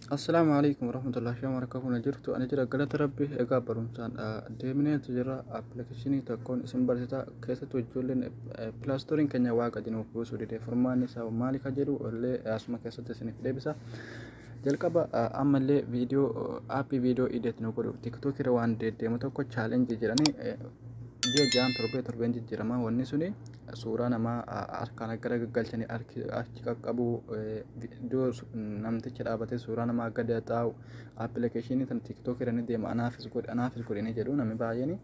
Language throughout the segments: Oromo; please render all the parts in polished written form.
Assalaamu alaikum warahmatullahi wabarakatuh. Jirtu ani jira, galata Rabbi. Egaa barumsaan deemneetu jira. Appilikeeshinii tokkoon isin barsiisa. Keessattuu ijoolleen Play Storeiin keenya waa gadi nuuf buusuu dide, furmaanni isaa maali ka jedhu illee asuma keessatti isiniif deebisa. Jalqaba ammallee viidiyoo aappii viidiyoo edit nu godhu TikTok irra waan deddeemu tokko challenge jedhanii ji'a 6n, torbee torbeen jijjiirama. Wanni suni suuraa namaa harkaan gara gaggalchanii achi qaqqabu, iddoo namtichi dhaabatee suuraa namaa gadi taa'u, appilikeeshinii tan TikTok irra ni deema. Anaafis godhe, anaafis godhe ni jedhu namni baay'een.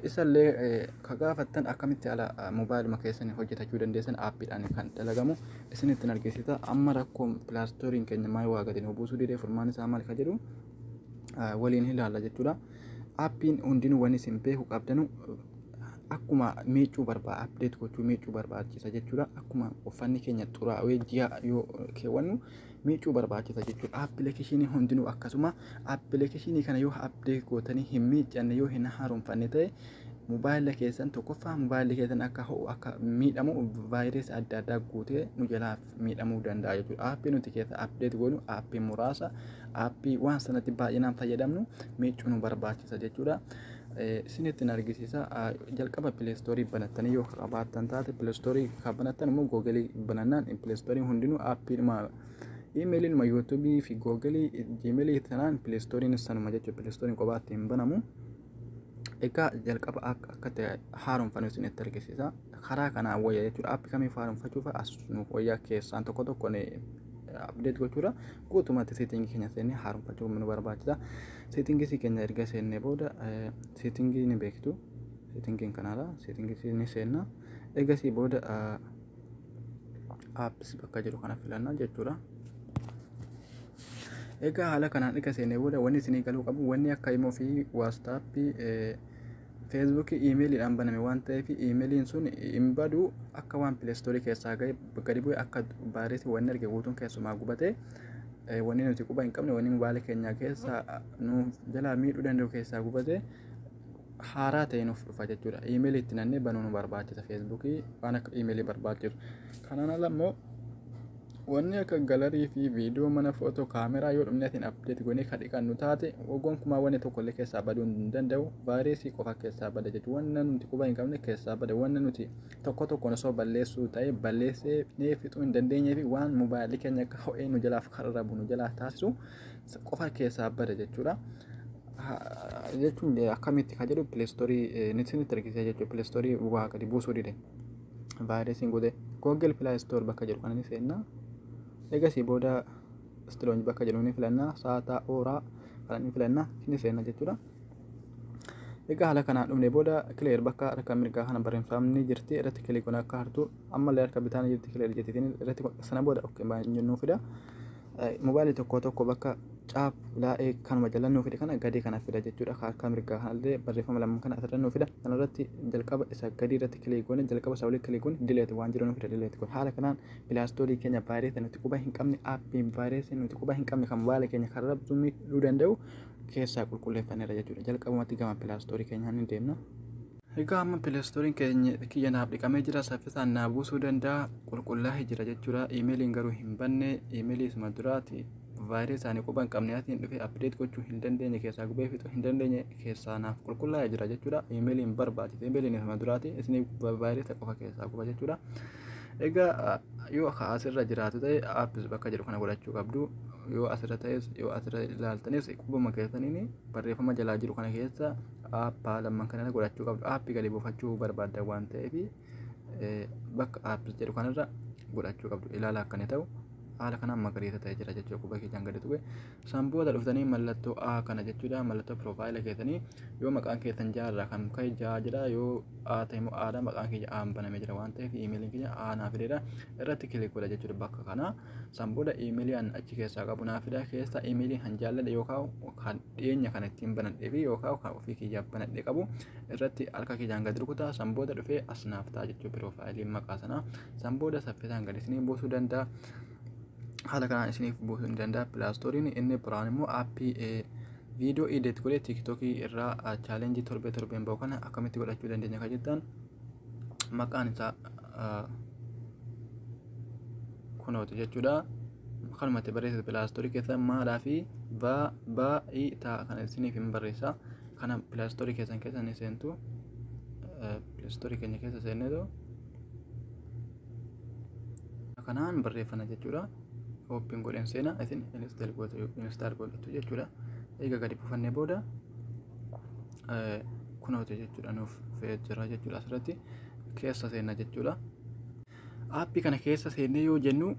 Isallee ka gaafattan akkamitti ala mobaayiluma keessanii hojjetachuu dandeessan, aappiidhaan kan dalagamu isinittiin argisiisa. Amma rakkoon Play Storeiin keenya maal waa gadi nu buusuu didee, furmaan isaa maal ka jedhu waliin ilaalla jechuudha. Aappiin hundinuu wanni isin beekuu qabdanu akkuma miicuu barbaada, update gochuu miicuu barbaachisa jechuudha. Akkuma uffanni keenya xuraawee ji'a yoo keewwannu miicuu barbaachisa jechuudha. Appilikeeshinii hundinuu akkasuma. Appilikeeshinii kana yoo update gootanii hin miiccanne, yoo hin haaromfanne ta'e, mobaayila keessan tokkoffaa mobaayilli keessan akka ho'u, akka miidhamu, vaayirasii adda addaa guutee nu jalaa miidhamuu danda'a jechuudha. Aappii nuti keessa update goonu, aappii muraasa, aappii waan sanatti baay'inaan fayyadamnu miicuu nu barbaachisa jechuudha. Isinittiin argisiisa. Jalqaba Play Store banattanii yoo qabaattan taate, Play Store kan banattan immoo Google banannaan Play Store hundinuu aappiidhuma iimeeliin YouTubeii fi Google Gmailii tanaan Play Storeiin sanuma jechuudha. Play Storeiin kophaatti hin banamu. Egaa jalqaba akka ta'e haaromfannu isinitti argisiisa. Karaa kanaan wayya jechuudha. Aappii kamiif haaromfachuuf as nuuf wayyaa keessaan tokko tokko update gochuudha. Guutummaatti settingii keenya seennee haaromfachuu nu barbaachisa. Settingii keenya erga seennee booda, settingii ni beektu. Settingiin kanaadha. Settingii ni seenna. Egasii booda apps bakka jedhu kana filanna jechuudha. Egaa haala kanaan erga seenee booda, wanni isinii galuu qabu, wanni akka Imo fi WhatsAppii, Facebookii iimeeliidhaan baname waan ta'eef, iimeeliin sun hin badu. Akka waan Play Store keessaa ga'e gadi bu'e, akka vaayirasii wanni arge guutuun keessumaa gubate, wanni nuti quba hin qabne, wanni mobaayila keenya keessa nu jalaa miidhuu danda'u keessaa gubate haaraa ta'e nuuf dhufa jechuudha. Iimeelii itti nannee banuu nu barbaachisa, Facebookii waan akka iimeelii barbaachisu. Kanaan ala immoo wanni akka gallery fi viidiyoo mana footoo kaameraa yoo dhumne atiin update goonee kan dhiqannu taate, gonkumaa wanni tokko illee keessaa baduu hin danda'u. Vaayirasii qofa keessaa bada jechuudha. Wanna nuti quba hin qabne keessaa bada. Wanna nuti tokko tokkoon osoo balleessuu ta'e balleessee fixuu hin dandeenyee fi waan mobaayilli keenya akka ho'ee nu jalaaf karrabu nu jalaa taasisu qofa keessaa bada jechuudha. Jechuun akkamitti ka jedhu Play Store ni isinitti argisiisa jechuudha. Play Store waa gadi buusuu dide. Vaayirasiin godhe Google Play Store bakka jedhu kana ni seenna. Egasii booda storage bakka jedhu ni filanna. Saataa ooraa kana ni filanna, ni seenna jechuudha. Egaa haala kanaan dhumne booda clear bakka harka mirgaa kana barreeffamni jirti irratti click goona akka hartu. Ammallee harka bitaan jirti clear jettiin irratti. Sana booda okay nuu fida. Mobaayilii tokko tokko bakka caaf laa'ee kanuma jala nuu fide kana gadii kana fida jechuudha. Harka mirgaa kanallee barreeffama lama kana asirra nuu fida. Kanarratti jalqaba isa gadii irratti click goone, jalqaba isa olii click goone, delete waan jiru nuu fida, delete goone. Haala kanaan Play Store keenya vaayirasii nuti quba hin qabne, aappiin vaayirasii nuti quba hin qabne kan mobaayila keenya kan rabsuu miidhuu danda'u keessaa qulqulleeffanneera jechuudha. Jalqabumatti gama Play Store keenyaa ni deemna. Egaa amma Play Storeiin keenya kiyya naaf dhiqamee jira, saffisaan naa buusuu danda'a, qulqullaa'ee jira jechuudha. Iimeeliin garuu hin banne. Iimeelii isuma duraati vaayirasii isaanii quba hin qabne atiin dhufee update gochuu hin dandeenye, keessaa gubee fixuu hin dandeenye keessaa naaf qulqullaa'ee jira jechuudha. Iimeeliin barbaachise, iimeeliin isuma duraati isinii vaayirasii qofa keessaa guba jechuudha. Egaa yoo akka asirra jiraatu ta'e, apps bakka jedhu kana godhachuu qabdu. Yoo asirra ta'es, yoo asirra ilaaltanis, qubuma keessaniin barreeffama jalaa jiru kana keessa aappaa lamman kana godhachuu qabdu. Aappii gadi buufachuu barbaaddan waan ta'eef bakka apps jedhu kanarra godhachuu qabdu. Ilaala akka inni ta'u, haala kanaan magariisa ta'ee jira jechuudha quba keenyaan gadi tuqe. San booda dhuftanii mallattoo A kana jechuudha, mallattoo piroofaayila keessanii. Yoo maqaan keessan jaarraa kan ka'e jaa jedha, yoo A ta'e immoo Aadha. Maqaan keenya Aan banamee jira waan ta'eef iimeeliin keenya A naa fideedha. Irratti click godha jechuudha bakka kana. San booda iimeelii an achi keessaa qabu naa fida. Keessa iimeelii kan jaalladhe yookaan kan dhiyeenya kana ittiin banadhee fi yookaan kan ofii kiyyaaf banadhee qabu irratti harka kiyyaan gadi rukuta. San booda dhufee as naaf ta'a jechuudha piroofaayiliin maqaa sanaa. San booda saffisaan gadi isinii buusuu danda'a. Haala kanaan isiniif buusuu ni danda'a Play Storeiin. Inni biraan immoo aappii viidiyoo edit godhee TikTokii irraa challenge torbee torbeen bahu kana akkamitti godhachuu dandeenya kan jettan, maqaan isaa kunooti jechuudha. Kanumatti barreessitu Play Store keessa maalaa fi ba ba i ta kana isiniif hin barreessa. Kana Play Store keessan keessa ni seentu. Play Store keenya keessa seenneetu kanaan barreeffana jechuudha. Open godheen seena, isin install gootu, install godhatu jechuudha. Egaa gadi buufannee booda kunooti jechuudha, nuuf dhufee jira jechuudha. Asirratti keessa seenna jechuudha. Aappii kana keessa seennee yoo jennu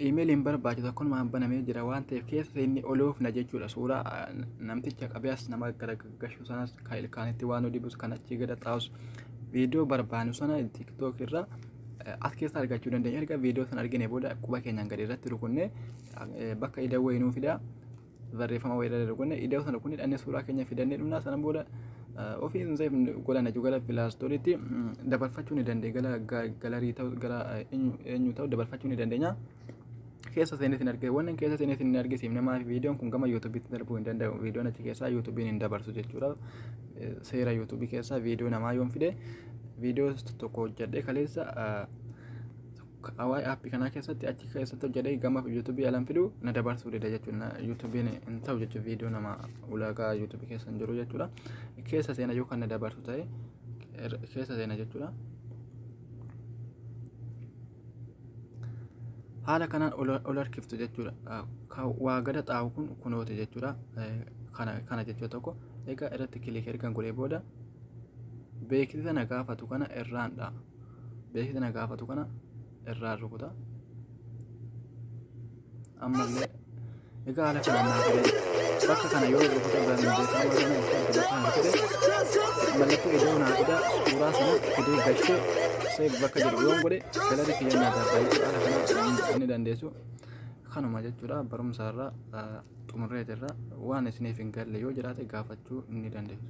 iimeeliin barbaachisu akkanumaan banamee jira waan ta'eef keessa seennee oloofna jechuudha. Suuraa namticha qabeas nama garaggashu sanas, kan ilkaanitti waan dibus, kan achii gada xaa'us, viidiyoo barbaannu sana TikTok irra as keessa argachuu dandeenya. Erga viidiyoo sana argine booda quba keenyaan gadi irratti rukunnee bakka ida'uu wayii nuu fida. Barreeffama wayii irra rukunne, ida'uu sana rukunnee dhannee suuraa keenya fidannee dhumna. Sana booda ofii save godhana jechuudha. Gara Play Storeitti dabarfachuu ni dandeenya. Gara gallery ta'u, gara eenyu ta'u dabarfachuu ni dandeenya. Keessa seenee sin argisiisa. Wannan keessa seenee sin argisiifne maaf viidiyoon kun gama YouTubeitti darbuu hin danda'u. Viidiyoon achi keessaa YouTubeiin hin dabarsu jechuudha. Seera YouTubeii keessaa viidiyoo namaa yoon fide, viidiyoo tokko hojjedhee kaleessa waa'ee aappii kanaa keessatti achi keessatti hojjedhee gama YouTubeii alan fidu na dabarsuu dida jechuudha. YouTubeiin hin ta'u jechuudha, viidiyoo nama ulaagaa YouTubeii keessa hin jiru jechuudha. Keessa seena yoo kan na dabarsu ta'e keessa seena jechuudha. Haala kanaan ol harkiftu jechuudha. Waa gada xaa'u kun kunooti jechuudha. Kana jechuudha tokko. Egaa irratti click ergan godhee booda beeksisa na gaafatu kana irraan dha'a. Beeksisa na gaafatu kana irraan rukuta. Ammallee egaa haala kanaan naa fide. Bakka kana yoo rukuta, beekama kana bakka kana rukute, mallattoo ida'uu naa fida. Suuraa sana fidee gashee save bakka jedhu yoon godhe gallery kiyya naa darba jechuudha. Haala kana ni dandeessu. Kanuma jechuudha, barumsa irraa xumurree jirra. Waan isiniif hin galle yoo jiraate gaafachuu ni dandeessu.